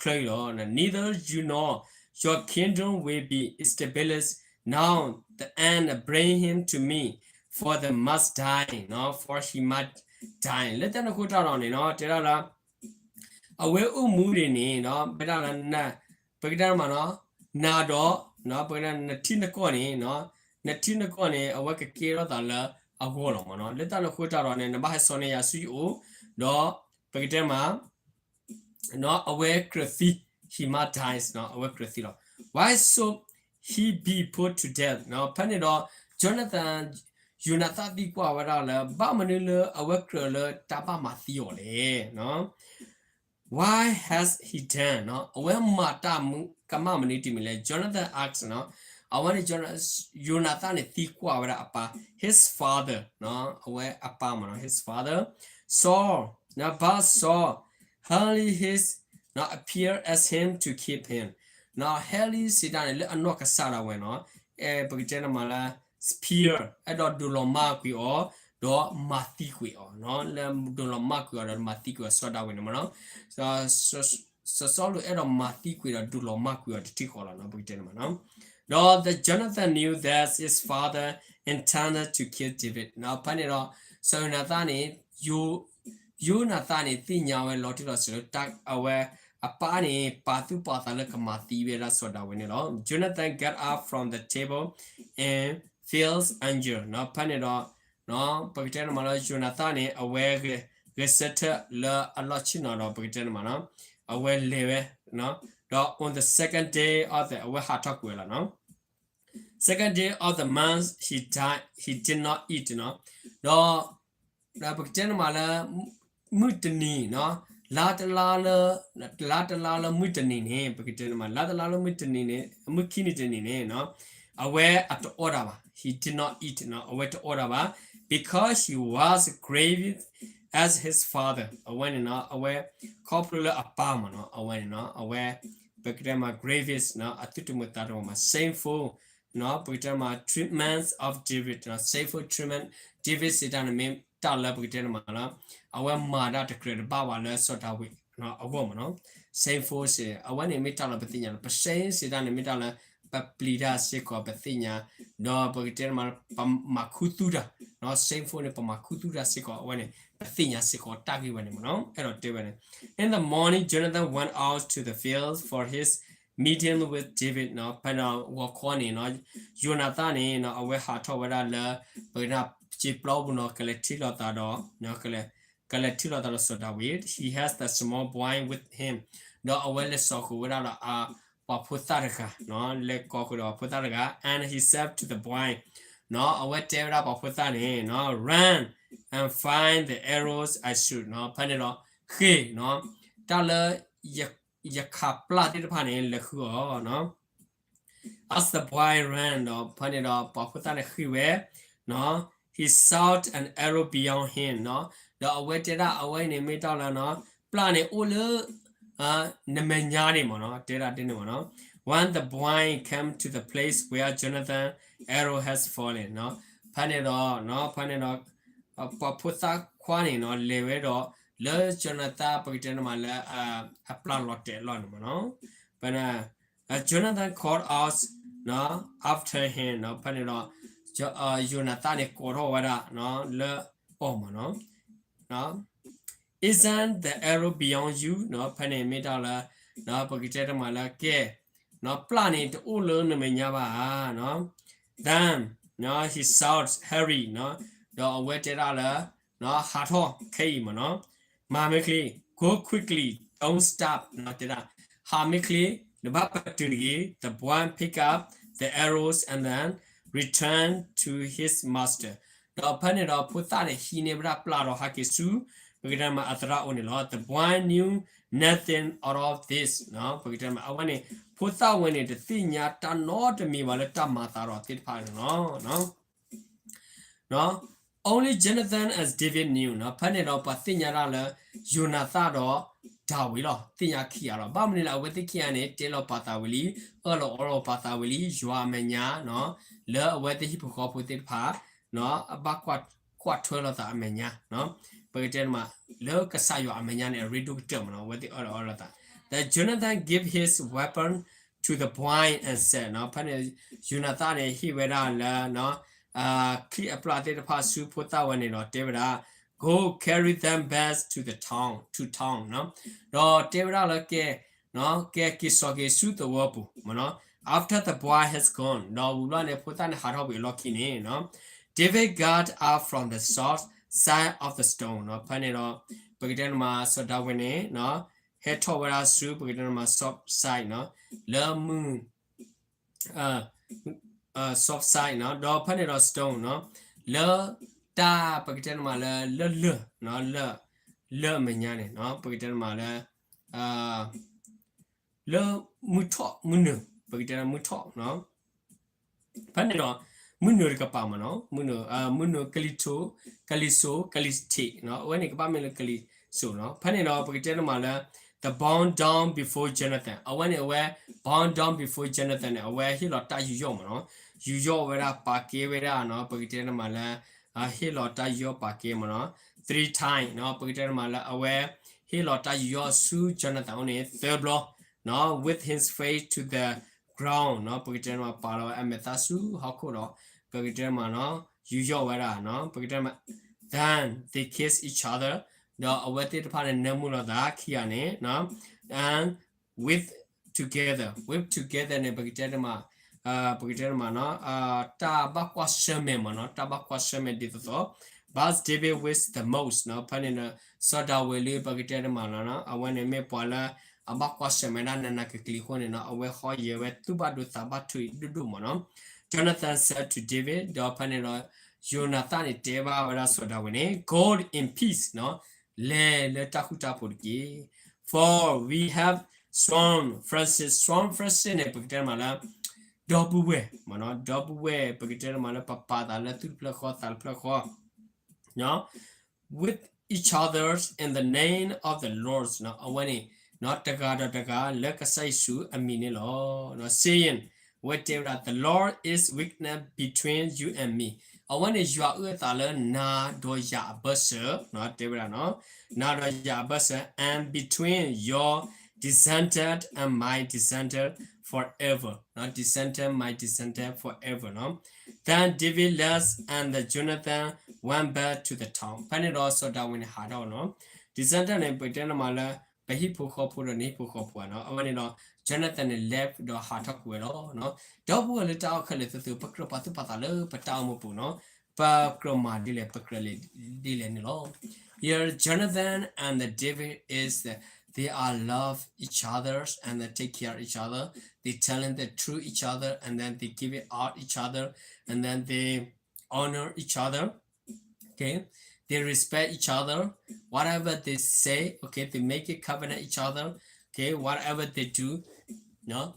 ချၢအံၤလီၤ. Neither you nor your kingdom will be established. Now the end bring him to me, for the must die, for he must die. လၢတၢ်န့ၣ်အဃိတၢ်ဒီးန့ၣ်နီၤ တဲဒၣ်လၢ အဝဲအိၣ်မူဒံးန့ၣ်နီၤ ပဒၣ်လၢ ပကတဲမးနီၤ နၤဒီး ပကတဲနထံနကီၢ်န့ၣ် နထံနကီၢ်န့ၣ် အဝဲကကဲထီၣ်သးလၢအဂီၢ်လီၤမးနီၤ. လၢတၢ်န့ၣ်အဃိတၢ်ဒီးန့ၣ် နဘၣ်ဟဲစိာ်န့ၢ်ယၤဆူယအိၣ် ဒီးပကတဲမး အဝဲကြၢးသံ he must die အဝဲကြၢးသံလီၤ. Why should he be put to death? ဖဲန့ၣ်ဒီး Jonathan ယိၤနၤသၣ်သံကွၢ်ဝဲဒၣ်လၢ ဘၣ်မနုၤလၢအဝဲကြၢးလၢတၢ်ဘၣ်မၤသံအီၤလဲၣ်. Why has he done? အဝဲမၤတၢ်မနုၤ ကမၣ်မနုၤတမံၤလဲၣ်. Jonathan asked အဝဲန့ၣ် ယိၤနၤသၣ်န့ၣ်သံကွၢ်ဝဲဒၣ်အပၢ် his father အဝဲအပၢ်မးနီၤ his father. Saul, နဘၣ် Saul hurriedly his, appeared at him to keep him. ဟဲလံစံးတၢ်န့ၣ် လၢအနီၢ်ကစၢ်ဒၣ်ဝဲနီၤ ပကတဲန့ၣ်မးလၢ spear အဲၣ်ဒိးဒုးလီၤမၢ်ကွံာ်အီၤ ဒီးမၤသံကွံာ်အီၤ, လၢဒုးလီၤမၢ်ကွံာ်အီၤဒီးမၤသံကွံာ်အီၤ စီၤဒၤဝံးန့ၣ်မးနီၤ. စီၤစီလူးအဲၣ်ဒိးမၤသံကွံာ်ဒီးဒုးလီၤမၢ်ကွံာ်အီၤတထံၣ်ဃီလီၤနီၤ ပကတဲန့ၣ်မးနီၤ. ဒီး the Jonathan knew that his father intended to kill David. ဖဲန့ၣ်ဒီး စီၤယိၤနၤသၣ်န့ၣ် ယိၤနၤသၣ်န့ၣ် သ့ၣ်ညါဝဲလီၤတံၢ်လီၤဆဲးလၢ အဝဲ အပၢ်န့ၣ် ပာ်သူၣ်ပာ်သးလၢကမၤသံဝဲဒၣ်စီၤဒၤဝံးန့ၣ်လီၤ. Jonathan got up from the table and feels anger ဖဲန့ၣ်ဒီး ပကတဲန့ၣ်မးလၢ ယိၤနၤသၣ်န့ၣ် အဝဲဂဲၤဆၢထၢၣ်လၢအလီၢ်ဆ့ၣ်နီၤဒီး ပကတဲန့ၣ်မးလီၤ အဝဲလဲၤဝဲ ဒီး on the second day of the အဝဲဟးထီၣ်ကွံာ်ဝဲလီၤနီၤ second day of the month he died, he did not eat နီၤ ဒီး ဒီးပကတဲန့ၣ်မးလၢ မုၢ်တနံၤနီၤ လါတလါလၢ လါတလါလၢမုၢ်တနံၤန့ၣ် ပကတဲန့ၣ်မး လါတလါလၢမုၢ်တနံၤန့ၣ် မုၢ်ခံနံၤတနံၤန့ၣ်နီၤ အဝဲအတအီၣ်တၢ်ဘၣ် he did not eat နီၤ အဝဲတအီၣ်တၢ်ဘၣ် because he was grieved as his father အဝဲန့ၣ်နီၤ အဝဲ ခီဖျိလၢအပၢ်မးနီၤ အဝဲန့ၣ်နီၤ အဝဲ ပကတဲမး grievous နီၤ အသူၣ်တမုာ်သးတမုာ်မး shameful နီၤ ပကတဲမး treatment of David နီၤ shameful treatment David စံးတၢ်န့ၣ်မ့ၢ်တၢ်လၢပကတဲန့ၣ်မးလၢ အဝဲမၤတၢ်တကြၢးတဘၣ်ဘၣ်လၢစီၤဒၤဝံး အဂီၢ်မးနီၤ shameful စ့ၢ် အဝဲန့ၣ်မ့ၢ်တၢ်လၢပသ့ၣ်ညါလီၤ ပ shame စံးတၢ်န့ၣ်မ့ၢ်တၢ်လၢ ပပျံၤတၢ်စ့ၢ်ကီးပသ့ၣ်ညါ ဒီးပကတဲန့ၣ်မး ပမၤခူသူၣ်တၢ်နီၤ shameful န့ၣ် ပမၤခူသူၣ်တၢ်စ့ၢ်ကီးအဝဲန့ၣ် ပသ့ၣ်ညါစ့ၢ်ကီးတၢ်ဂ့ၢ်ဝဲန့ၣ်မးနီၤ အဲၣ်ဒိးတဲဝဲန့ၣ် In the morning Jonathan went out to the field for his meeting with David နီၤ ဖဲန့ၣ်ဂီၤခီန့ၣ်နီၤ ယိၤနၤသၣ်န့ၣ်နီၤ အဝဲဟးထီၣ်ဝဲဒၣ်လၢ ပကတဲ စံာ်ပျီပူၤနီၤ ကလဲၤထံၣ်လိာ်သးဒီး ကလဲၤထံၣ်လိာ်သးဒီးစီၤဒၤဝံး He has the small boy with him ဒီးအဝဲလဲၤစိာ်ဃုာ်ဝဲဒၣ်ဒီး ပှၤဖိသၣ်တဂၤနီၤ လဲၤကိးဃုာ်ဒီးပှၤဖိသၣ်တဂၤ and he said to the boy နီၤ အဝဲတဲဝဲဒၣ်ပှၤဖိသၣ်န့ၣ်နီၤ run and find the arrows I shoot နီၤ ဖဲန့ၣ်ဒီး ဃ့ၢ်နီၤ တၢ်လၢ ယခးပျၢ်သ့ၣ်တဖၣ်န့ၣ် လဲၤဃုအီၤနီၤ As the boy ran ဒီးဖဲန့ၣ်ဒီး ပှၤဖိသၣ်န့ၣ်ဃ့ၢ်ဝဲနီၤ he shot an arrow beyond him နီၤ ဒီးအဝဲတဲဒၣ်အဝဲန့ၣ်မ့ၢ်တၢ်လၢနီၤ ပျၢ်န့ၣ်အိၣ်လၢ နမဲာ်ညါန့ၣ်မ့ၢ်နီၤ တဲဒၣ်ဒ်န့ၣ်မ့ၢ်နီၤ When the boy came to the place where Jonathan arrow has fallen နီၤ ဖဲန့ၣ်ဒီး ဖဲန့ၣ်ဒီး ပှၤဖိသၣ်ခွါန့ၣ်နီၤ လဲၤဝဲဒီး လၢယိၤနၤသၣ် ပကတဲန့ၣ်မးလၢ အပျၢ်လီၤတဲာ်အလီၢ်န့ၣ်မ့ၢ်နီၤ ဖဲန့ၣ် Jonathan called out after him နီၤ ဖဲန့ၣ်ဒီး ယိၤနၤသၣ်န့ၣ်ကိးထီၣ်ဝဲဒၣ် လၢအီၤမ့ၢ်နီၤ Isn't the arrow beyond you နီၤ ဖဲန့ၣ်မ့ၢ်တၢ်လၢ ပကတဲတမးလၢကဲ ပျၢ်န့ၣ်တအိၣ်လၢနမဲာ်ညါဘၣ်ဧါ Then he shouts, hurry နီၤ ဒီးအဝဲတဲဒၣ်လၢ ဟးထီၣ်ခဲအံၤမ့ၢ်နီၤ မၤမ့ၢ်ချ့ go quickly, don't stop နီၤ တဲဒၣ် ဟးမ့ၢ်ချ့ နဘၣ်ပတုာ်တဂ့ၤ The boy picked up the arrows and then returned to his master ဒီးဖဲန့ၣ်ဒီးဖိသၣ်န့ၣ်ဟံးန့ၢ်ဝဲဒၣ်ပျၢ်ဒီးဟဲက့ၤဆူ ပကတဲမးအသရၣ်အိၣ်န့ၣ်လီၤ The boy knew nothing out of this နီၤ ပကတဲမး အဝဲန့ၣ် ဖိသၣ်ဝဲန့ၣ်တသ့ၣ်ညါတၢ်နီတမံၤဘၣ်လၢတၢ်မၤသးဒီးသ့ၣ်တဖၣ်န့ၣ်လီၤ Only Jonathan and David knew နီၤ ဖဲန့ၣ်ဒီးပှၤသ့ၣ်ညါတၢ်လၢ ယိၤနၤသၣ်ဒီး ဒၤဝံးလီၤ သ့ၣ်ညါခံဂၤလီၤ ဘၣ်မနုၤလဲၣ် အဝဲသ့ၣ်ခံဂၤန့ၣ် တဲလီၤပာ်သးဝံၤလံ အၢၣ်လီၤအီလီၤပာ်သးဝံၤလံ ယွၤအမဲာ်ညါနီၤ လၢအဝဲသ့ၣ်ဟံၣ်ဖိဃီဖိသ့ၣ်တဖၣ် အဘၣ်ကွၢ်ထွဲလိာ်သးအမဲာ်ညါ ပကတဲမး လၢကစၢ်ယွၤအမဲာ်ညါန့ၣ် အရ့ဒိၣ်ကတၢၢ်မ့ၢ်နီၤ အဝဲသ့ၣ်အၢၣ်လီၤအီလီၤသး Then Jonathan gave his weapon to the boy and said နီၤ ဖဲန့ၣ် ယိၤနၤသၣ်န့ၣ် ဟ့ၣ်ဝဲဒၣ်လၢ ချံအပျၢ်သ့ၣ်တဖၣ်ဆူဖိသၣ်ဝဲန့ၣ်ဒီး တဲဝဲဒၣ် Go carry them back to the town, to town နီၤ ဒီးတဲဝဲဒၣ်လၢကဲ ကဲက့ၤစိာ်က့ၤဆူသဝီပူၤမ့ၢ်နီၤ After the boy has gone ဒီးဝံၤဘျီန့ၣ် ဖိသၣ်န့ၣ်ဟးထီၣ်ကွံာ်အလီၢ်ခံန့ၣ် David got up from the short side of the stone နီၤ ဖဲန့ၣ်ဒီး ပကတဲန့ၣ်မး စီၤဒၤဝံးန့ၣ် ဟဲထီၣ်ဝဲဒၣ်ဆူ ပကတဲန့ၣ်မး soft side နီၤ လၢမုၢ် soft side နီၤ ဒီးဖဲန့ၣ်ဒီး stone နီၤ လၢတၢ် ပကတဲန့ၣ်မးလၢ လၢလၢၢ်နီၤ လၢ လၢအမဲာ်ညါန့ၣ်နီၤ ပကတဲန့ၣ်မးလၢ လၢမုၢ်ထီၣ်မုၢ်နုာ် ပကတဲမုၢ်ထီၣ်နီၤ ဖဲန့ၣ်ဒီး မုၢ်နုာ်တကပၤမ့ၢ်နီၤ မုၢ်နုာ် မုၢ်နုာ်ကလံၤစိး ကလံၤစိး ကလံၤထံးနီၤ အဝဲန့ၣ်ကဘၣ်မ့ၢ်လၢကလံၤစိးနီၤ ဖဲန့ၣ်ဒီး ပကတဲန့ၣ်မးလၢ the boy down before Jonathan အဝဲန့ၣ်အဝဲ bow down before Jonathan န့ၣ် အဝဲဟ့ၣ်လီၤတၢ်ယူးယီၣ်မ့ၢ်နီၤ ယူးယီၣ်ဝဲဒၣ်ပာ်ကဲဝဲဒၣ်နီၤ ပကတဲန့ၣ်မးလၢ ဟ့ၣ်လီၤတၢ်ယူးယီၣ်ပာ်ကဲမ့ၢ်နီၤ three time နီၤ ပကတဲန့ၣ်မးလၢအဝဲ ဟ့ၣ်လီၤတၢ်ယူးယီၣ်ဆူ Jonathan အအိၣ်န့ၣ် သၢဘျီနီၤ with his face to the ground နီၤ ပကတဲန့ၣ်မး ပာ်လီၤဝဲအမဲာ်သၣ်ဆူဟီၣ်ခိၣ်ဒီး ပကတဲန့ၣ်မးနီၤ ယူးယီၣ်ဝဲဒၣ်နီၤ ပကတဲန့ၣ်မး then they kissed each other ဒီးအဝဲသ့ၣ်တဖၣ်န့ၣ် နၢမူလိာ်သးခံဂၤန့ၣ် and with together, with together န့ၣ် ပကတဲတမး ပကတဲတမးနီၤ တၢ်ဘၣ်ကွၢ်ဆၢၣ်မဲာ်မးနီၤ တၢ်ဘၣ်ကွၢ်ဆၢၣ်မဲာ်ဒ်သိးသိး but David wins the most နီၤ ဖဲန့ၣ်ဒီး စီၤဒၤဝံးလၢပကတဲတမးလီၤ အဝဲန့ၣ်မ့ၢ်ပှၤလၢ အဘၣ်ကွၢ်ဆၢၣ်မဲာ်ဒၣ်နးနးကကလံၤအဃိန့ၣ်နီၤ အဝဲဟီယဲၤဝဲသူၣ်ဘၣ်ဒိသးဘၣ်ထူအံၤဒိၣ်ဒိၣ်မးနီၤ Jonathan said to David ဒီးဖဲန့ၣ်ဒီး ယိၤနၤသၣ်န့ၣ်တဲဘၣ်ဝဲဒၣ်စီၤဒၤဝံးန့ၣ် go in peace နီၤ လဲၤလၢတၢ်ဃူတၢ်ဖိးတက့ၢ် for we have sworn fealty, sworn fealty န့ၣ် ပကတဲတမးလၢ ဒီပုၢ်ဝဲၢ်မးနီၤ ဒီပုၢ်ဝဲၢ် ပကတဲတမးလၢပပာ်သးလၢသူၣ်တဖျၢၣ်ဃီသးတဖျၢၣ်ဃီ with each other in the name of the Lord နီၤ အဝဲန့ၣ် တဂၤဒီးတဂၤလၢကစၢ်ယ့ၣ်ၡူးအမံၤန့ၣ်လီၤ saying အဝဲတဲဝဲဒၣ် the Lord is witness between you and me အဝဲန့ၣ်ယွၤအုၣ်အသးလၢနၤဒီးယၤအဘၢၣ်စၢၤ တဲဝဲဒၣ်နီၤ နၤဒီးယၤအဘၢၣ်စၢၤ and between your descendant and my descendant forever နီၤ descendant my descendant forever နီၤ Then David left and the Jonathan went back to the town ဖဲန့ၣ်ဒီးစီၤဒၤဝံးန့ၣ်ဟးထီၣ်နီၤ descendant န့ၣ် ပတဲနမးလၢ ပဟံၣ်ဖိဃီဖိဒီးနဟံၣ်ဖိဃီဖိနီၤ အဝဲန့ၣ်ဒီး Jonathan န့ၣ် left ဒီးဟးထီၣ်ကွံာ်ဝဲလီၤ ဒီပုၢ်ဝဲၢ်လၢတၢ်အိၣ်ခဲလၢာ်သ့ၣ်သု ပကြၢးပာ်သူၣ်ပာ်သးလၢပတၢ်အိၣ်မူပူၤနီၤ ပကြၢးမၤဒ်လဲၣ် ပကြၢးလဲၤဒ်လဲၣ်န့ၣ်လီၤ Here Jonathan and the David is the, they are love each other and they take care of each other. They telling the truth each other and then they give it out each other and then they honor each other. Okay, they respect each other. Whatever they say, okay, they make a covenant each other. Okay, whatever they do, no,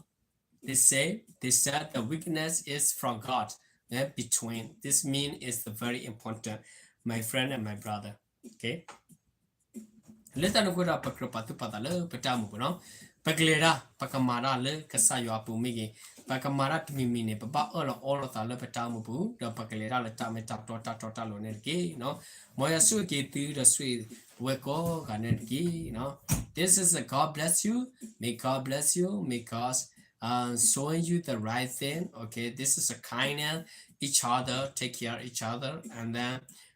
they say, they said the weakness is from God. Then between, this mean is the very important, my friend and my brother. Okay. လၢတၢ်န့ၣ်အဃိဒီး ပကြၢးပာ်သူၣ်ပာ်သးလၢပတၢ်အိၣ်မူပူၤနီၤ ပကလဲၤတၢ် ပကမၤတၢ်လၢကစၢ်ယွၤအပူၤမ့ၢ်ဂ့ၤ ပကမၤတၢ်တမံၤမံၤန့ၣ် ပဘၣ်အၢၣ်လီၤအီလီၤသးလၢပတၢ်အိၣ်မူပူၤ ဒီးပကလဲၤတၢ်လၢတၢ်မ့ၢ်တၢ်တီတၢ်တီတၢ်လိၤန့ၣ်တက့ၢ်နီၤ မ်ယွၤဆိၣ်ဂ့ၤက့ၤသုဒီးဆိၣ်ဂ့ၤဝဲကိးဂၤန့ၣ်တက့ၢ်နီၤ This is a God bless you. May God bless you. May God uh, showing you the right thing. Okay, this is a kindness, each other, take care of each other, and then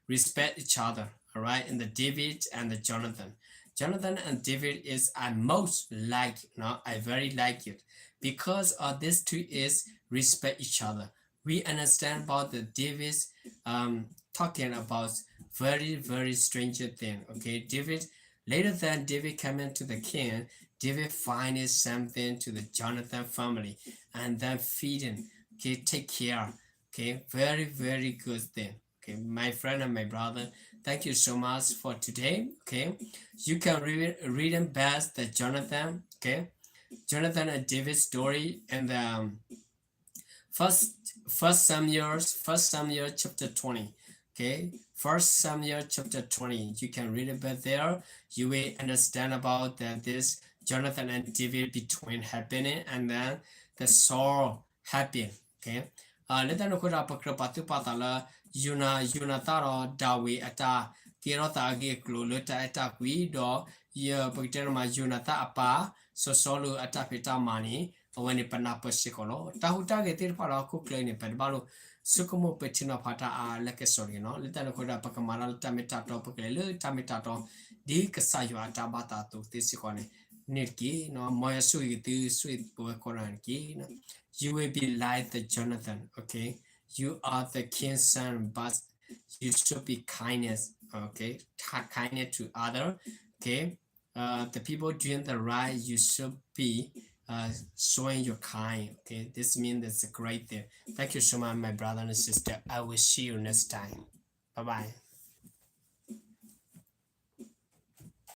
respect each other. All right, and the David and the Jonathan. Jonathan and David is I most like, no, I very like it because of these two is respect each other. We understand about the David's um, talking about very, very stranger thing. Okay, David, later than David coming to the king, David finding something to the Jonathan family and then feeding, okay, take care, okay, very, very good thing. Okay, my friend and my brother, thank you so much for today. Okay, you can read reading best the Jonathan. Okay, Jonathan and David's story and the um, First, First Samuel, First Samuel chapter twenty. Okay, First Samuel chapter twenty. You can read it back there. You will understand about that this Jonathan and David between happening and then the Saul happened. Okay. လၢတၢ်န့ၣ်အဃိဒီး ပကြၢးပာ်သူၣ်ပာ်သးလၢ ယိၤနၤ ယိၤနၤသၣ်ဒီးဒၤဝံးအတၢ် ကဲထီၣ်သးအဂ့ၢ်အကျိၤလၢတၢ်အဲၣ်တၢ်ကွံဒီး ယပကတဲန့ၣ်မး ယိၤနၤသၣ်အပၢ် စီၤစီလူးအတၢ်ဖံးတၢ်မၤန့ၣ် အဝဲန့ၣ်ပနၢ်ပၢၢ်စ့ၢ်ကီးလီၤ. တၢ်ဟူးတၢ်ဂဲၤသ့ၣ်တဖၣ်လၢဟီၣ်ခိၣ်ချၢအံၤန့ၣ် ပတဘၣ်လိာ်ဆိကမိၣ်ပဲာ်ထံနီၤဖးတၢ်အါလၢကစီၣ်တဂ့ၤနီၤ. လၢတၢ်န့ၣ်အဃိဒီး ပကမၤတၢ်လၢတၢ်မ့ၢ်တၢ်တီ ပကလဲၤလၢတၢ်မ့ၢ်တၢ်တီ ဒ်ကစၢ်ယွၤအတၢ်ဘၣ်သးအသိးသ့စ့ၢ်ကီးန့ၣ် န့ၣ်တက့ၢ်နီၤ. မ်ယွၤဆိၣ်ဂ့ၤသု ဆိၣ်ဂ့ၤပဝဲကိးဂၤန့ၣ်တက့ၢ်နီၤ. You will be like the Jonathan, okay? You are the king's son, but you should be kindness, okay? Kindness to other, okay? Uh, the people doing the right, you should be uh, showing your kind. Okay, this means that's a great thing. Thank you so much, my brother and sister. I will see you next time. Bye bye.